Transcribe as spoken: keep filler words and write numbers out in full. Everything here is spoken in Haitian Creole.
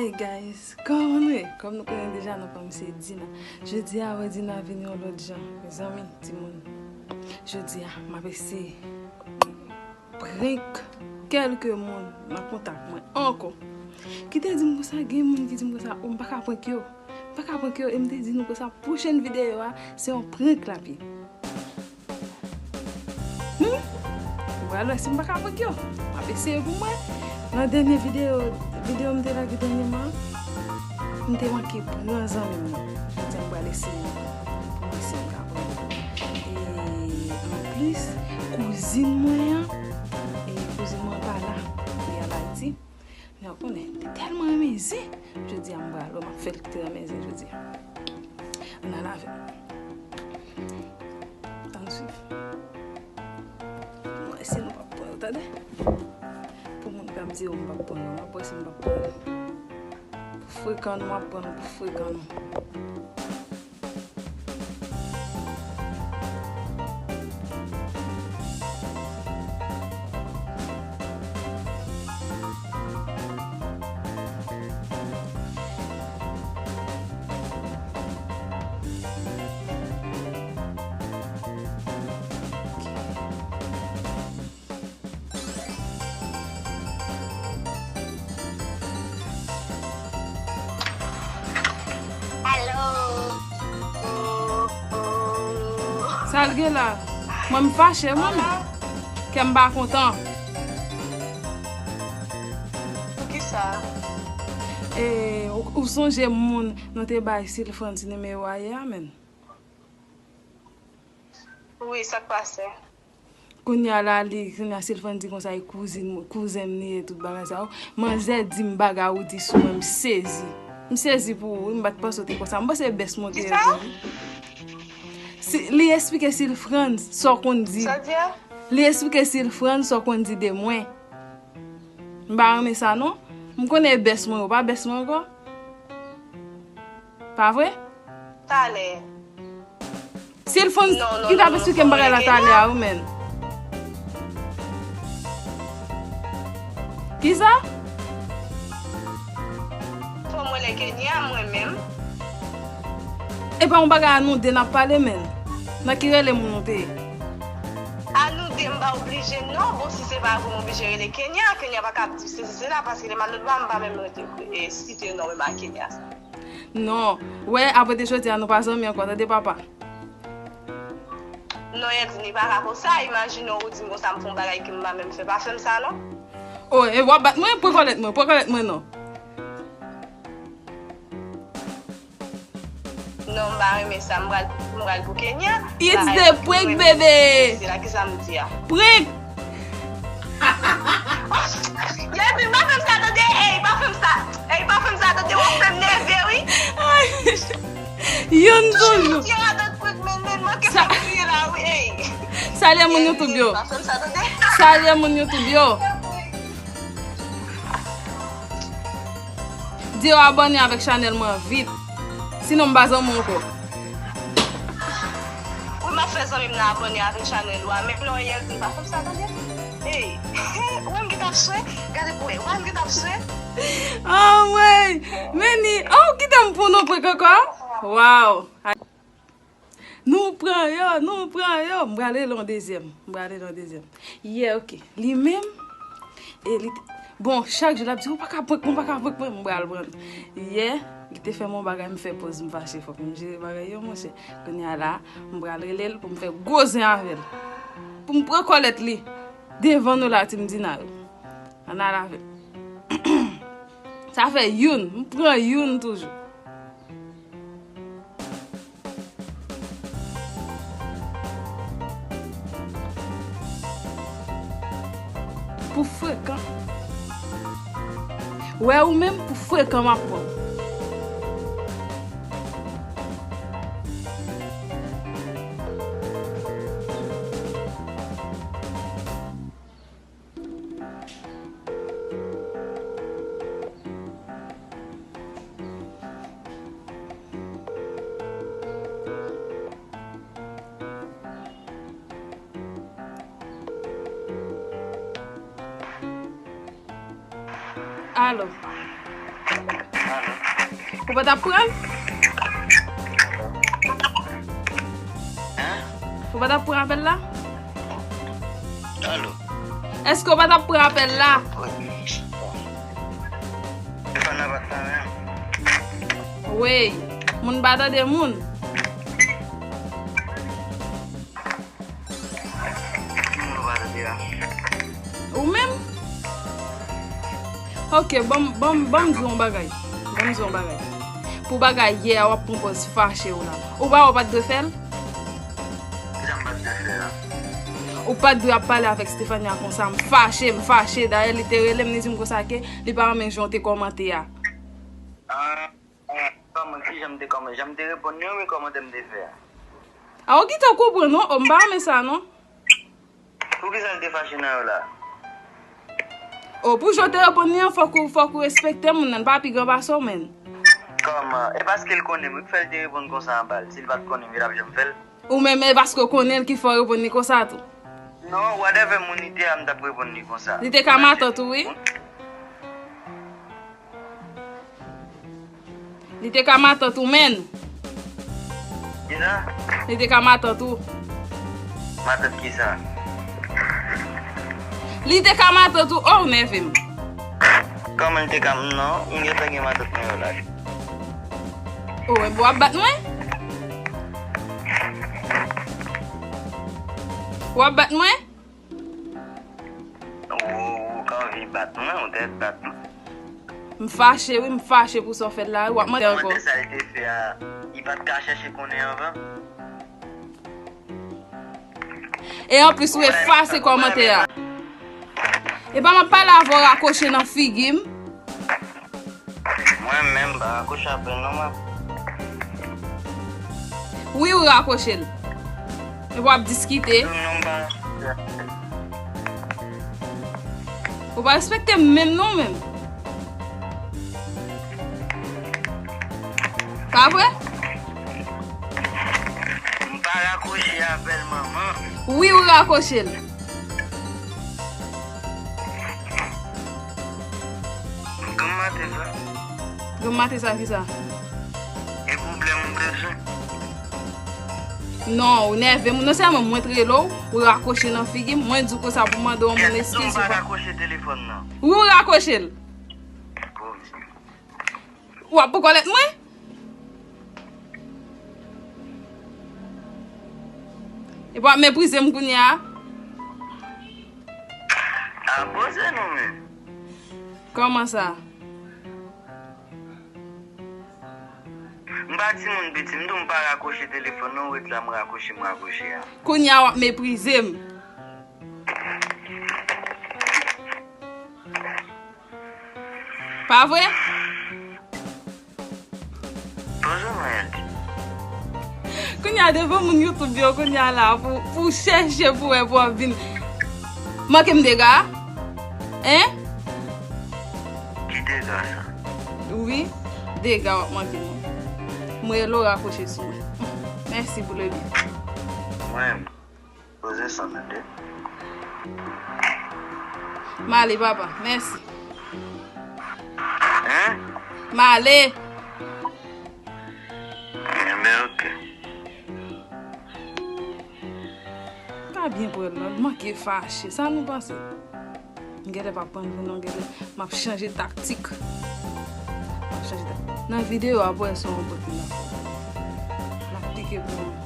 Hey guys, kòman nou ye? Kòm nou konnen deja, non pa m se Dina. Jodi a, wè Dina vin yon lòt jan. Mezanmi, timoun, jodi a, m ap eseye prank kèlke moun nan kontak mwen ankò. Ki te di m konsa, gen moun ki di m konsa, o, m pa ka prank yo. M pa ka prank yo, e m te di nou konsa, pwochèn videyo a, se yon prank l ap ye. Hmm? Ou pral wè si m pa ka prank yo. M ap eseye pou mwen. Nan dènye videyo, videyo m te lage dènyèman, m te manke pran zanmi m nan. Jodi a m pral eseye pou mwen si m ka pran. E anplis, kouzin mwen an, e kouzin mwen pa la, li al Ayiti. Nèg konnen, li tèlman renmen zen. Jodi a m pral wè, m ap fè l ki te renmen zen jodi a. Ann al avè m. Ann swiv. Mwen, si nou p ap pran yo, tande. Pou moun k ap di yo m p ap pran yo, m ap wè si m p ap pran yo. Pou frekan nou, m ap pran nou pou frekan nou. Alo. Sa l gen la? Mwen m fache, mwen menm. Kè m pa kontan. Poukisa? E, ou, ou sonje moun nou te bay Silfrans nimewo a yè a, menn? Wi, sa k pase? Kounye a la, li, kounye a Silfrans di konsa, e kouzin, kouzen m li ye, tout bagay sa yo. Manzè di m bagay ou di sou mwen, m sezi. M sezi pou ou, wi, m pa t panse w te konsa. M panse e bès mwen te ye pou ou. Si, li esplike Silfrans sa w konn di. Sa w di a? Li esplike Silfrans sa w konn di de mwen. M pa renmen sa non. M konnen e bès mwen, ou pa bès mwen ankò. Pa vre? Talè. Silfrans ki t ap esplike m bagay la talè a, wi, menn. Kisa? Fò mwen rele Kenya, mwen menm. E pa yon bagay a nou de n ap pale, menn. Nan ki rele moun ou te ye? A nou de, m pa oblije non. Bon, si se pa vre, m oblije rele Kenya. Kenya pa ka ap di sesi sela, paske li malad la, m pa menm rete, e, site non menm a Kenya sa. Non, wè, apre de jodi a, nou pa zanmi ankò, tande papa. Non, Yèdini, pa ka konsa, imajine w di m konsa m fè yon bagay ke m pa menm fè, pa fè m sa non. O, e w ap bat mwen, pran kòlèt mwen, pran kòlèt mwen non. Non, m pa renmen sa, m pral, m pral pou Kenya. It's the prank, bebe. Se la ki sa m di a. Prank. Yasmin, pa fè m sa tande, ey, pa fè m sa. Ey, pa fè m sa tande, w ap fè m nève, wi. Youn toujou. Salye moun YouTube yo. Salye moun YouTube yo. Di yo abòne avèk chanèl mwen vit. Sinon m pa zanmi w ankò. Wi, m ap fè zanmi m nan abòne avèk chanèl ou a, men non, Yasmin, pa fè m sa tande. Ey, ou wè m gentan ap swe? Gade pou wè, ou wè m gentan ap swe? Anmwey! Meni, oh, kite m pou nou prank ankò? Waw! Nou pran yo, nou pran yo. M pral rele yon dezyèm. M pral rele yon dezyèm. Yeah, ok. Li menm, e li te, bon, chak jou l ap di, ou pa ka prank mwen, ou pa ka prank mwen. M pral pran l. Yeah, li te fè m yon bagay, m fè pòz, m fache, fòk m jere bagay yo, monchè. Kounye a la, m pral rele l pou m fè gwo zen avè l. Pou m pran kòlèt li. Devan nou la, Team Dina yo. Ann al avè l. Sa fè youn, m pran youn toujou. Pou frekan. Wè ou menm, pou frekan m ap pran w. Alo. Ou pa t ap pran l? Ou pa t ap pran apèl la? Alo? Èske ou pa t ap pran apèl la? Wi. Wi, moun pa tande moun. Ou menm? Ok, ban m, ban m, ban m di w yon bagay. Ban m di w yon bagay. Pou bagay yè a, w ap pran pòz fache w la. Ou pa wè w pa t dwe fè l? Kisa m pa t dwe fè a? Ou pa t dwe ap pale avèk Stefania konsa. M fache, m fache. Dayè, li te rele m, li di m konsa ke li pa renmen jan w te kòmante a. Ah, ah, kòman, ki jan m te kòman-, jan m te reponn li, oubyen kòmantè m te fè a? A, ou gentan konprann, non? O, m pa renmen sa, non. Poukisa l te fache nan yo la? O, pou jan w te reponn li an, fòk ou, fòk ou respekte moun nan, li pa pi gran pase w, menn. Kòman? E paske l konnen m wi k fè l te reponn konsa anba l. Si l pa t konnen m, li t ap janm fè l? Ou menm, e paske w konnen l ki fè w reponn li konsa tou? Non, whatever moun li te a, m t ap reponn li konsa. Li te ka matant ou, wi. Li te ka matant ou, menn. Kisa? Li te ka matant ou. Matant kisa? Li te ka matant ou, oh, w nève m. Kòman li te ka, non, m gentan gen matant mwen yo la. Oh, e w ap bat mwen? W ap bat mwen? Ou, ou ka anvi bat mwen, ou te bat mwen. M fache, wi, m fache pou sa w fè la, wi, w ap mande ankò. Kòmantè sa li te fè a, li pa t ka chèche konnen anvan? E anplis, ou efase kòmantè a. E pa m ap pale avè w rakoche nan figi m. Mwen menm, m pa rakoche apèl non, mwen. Wi, ou rakoche l. Epi w ap diskite. Non, non, m pa rakoche apèl. Ou pa respekte m menm non, menm. Pa vre? M pa rakoche apèl manman. Wi, ou rakoche l. Granm maten sa. Granm maten sa, kisa? E pwoblèm ou bezwen? Non, ou nève m. Non sèlman mwen t rele w, ou rakoche nan figi m, mwen di w konsa pou mande yon moun eskiz, ou pa rakoche telefòn nan. Wi, ou rakoche l. Bondye. W ap pran kòlèt mwen? Epi w ap meprize m kounye a? A, poze non, men. Kòman sa? M pa timoun piti, m di w m pa rakoche telefòn non, ou ret la m rakoche, m rakoche a. Kounye a w ap meprize m. Pa vre? Bonjou, Mayanti. Kounye a devan moun YouTube yo, kounye a la, pou, pou chèche pou wè pou w ap vin manke m dega? Hein? Ki dega sa? Wi, dega w ap manke mwen. Mwen, Laura koche sou mwen. Mèsi pou le lyen. Mwen. Poze san tande. M ale, papa. Mèsi. Hein? M ale. Enben, ok. Pa byen pran l non, l manke fache. Sa nou panse? M genlè pa pran l vre non, genlè m ap chanje taktik. M ap chanje taktik. Nan videyo a, pou wè sa yon bòt moun ap fè. M ap pike pou mwen.